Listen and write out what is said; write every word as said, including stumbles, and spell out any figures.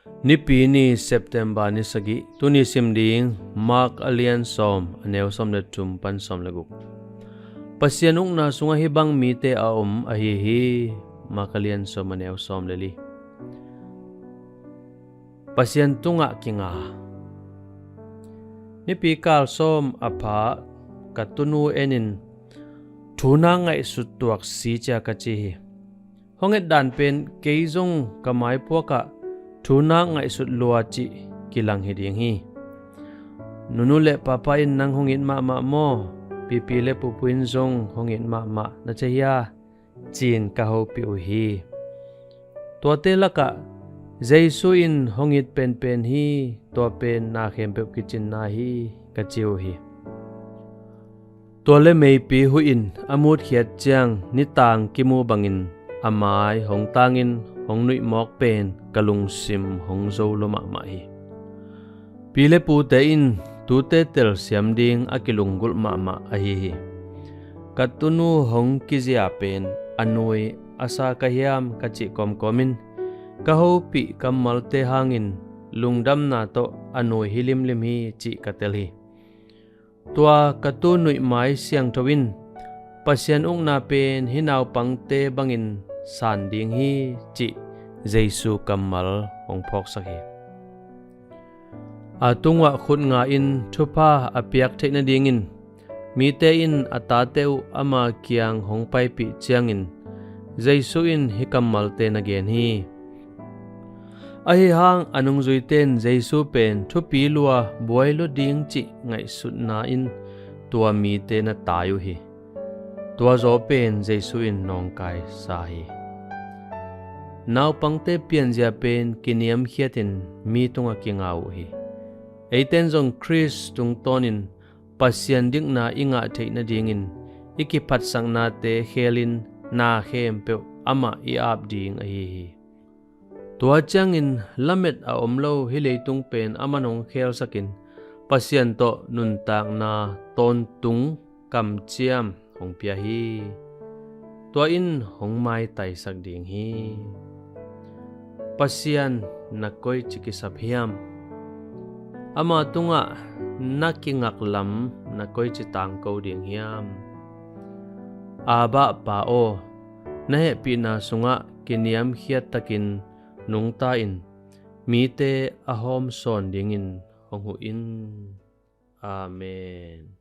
Nipi ni, September ni sagih. Tuni sim ding Mark a lian sawm, a neu sawm le thum pan sawm le guk. Pasian ukna sungah hih bang mite a om ahi hi. Mark a lian sawm, a neu sawm le li. Pasian tungah kinga. Nipi kal sawm a pha ka tunu enin thu na ngaihsut tuak si cia ka ci hi. Hong et dan pen kei zong ka maipuakah thu na ngaihsut lua cih kilang hi ding hi. Nunu le papa in nang hong it mahmah maw? Pipi le pupu in zong hong it mahmah na thei hia? Ci-in ka hopih uh hi. Tuate lakah Jesu in hong it penpen hi, tua pen na khempeuh kicinna hi, ka ci uh hi. Tua le meipi huhin a mutkhiat ciang nitang kimu bangin a mai hong tangin hong nuih mawk pen ka lungsim hong zo lua mahmah hi. Pi le pute in tute telsiam ding a kilunggulh mahmah ahi hi. Ka tunu hong kizia pen a nui a sa ka hiam ka cih kawmkawmin ka hopih kammalte hangin lungdamna tawh a nui hi limlim hi cih ka tel hi. Tua ka tu nuihmai siangtho in Pasian ukna pen hih naupangte bangin san ding hi cih Jesu kammal hong phawksak hi. A tungah khut nga-in thupha a piak theih nadingin mite in a tate uh ama kiang hong paipih ciangin Jesu in hih kammalte na gen hi. Ahi hang a nungzuite in Jesu pen thupi lua buai lua ding cih ngaihsutna in tua mite na tai uh hi. Tua zaw pen Jesu in nawngkai sa hi. Naupangte pianzia pen kiniamkhiatin mi tungah kinga uh hi. Eiten zong Khrist tungtawnin Pasian dikna i ngah theih nadingin i kiphatsaknate khelin na khempeuh amah i ap ding ahi hi. Tua ciangin lamet a om lo hih leitung pen aman hong khelsakin Pasian tawh nuntakna tawntung kamciam hong pia hi. Tua in hong maitaisak ding hi. Pasian na koici kisap hiam? Ama tungah na kingaklam na koici tangko ding hiam? Abba Pa aw, na hehpihna sungah kiniamkhiat takin nungta in mite a hawmsawn dingin hong huh in. Amen.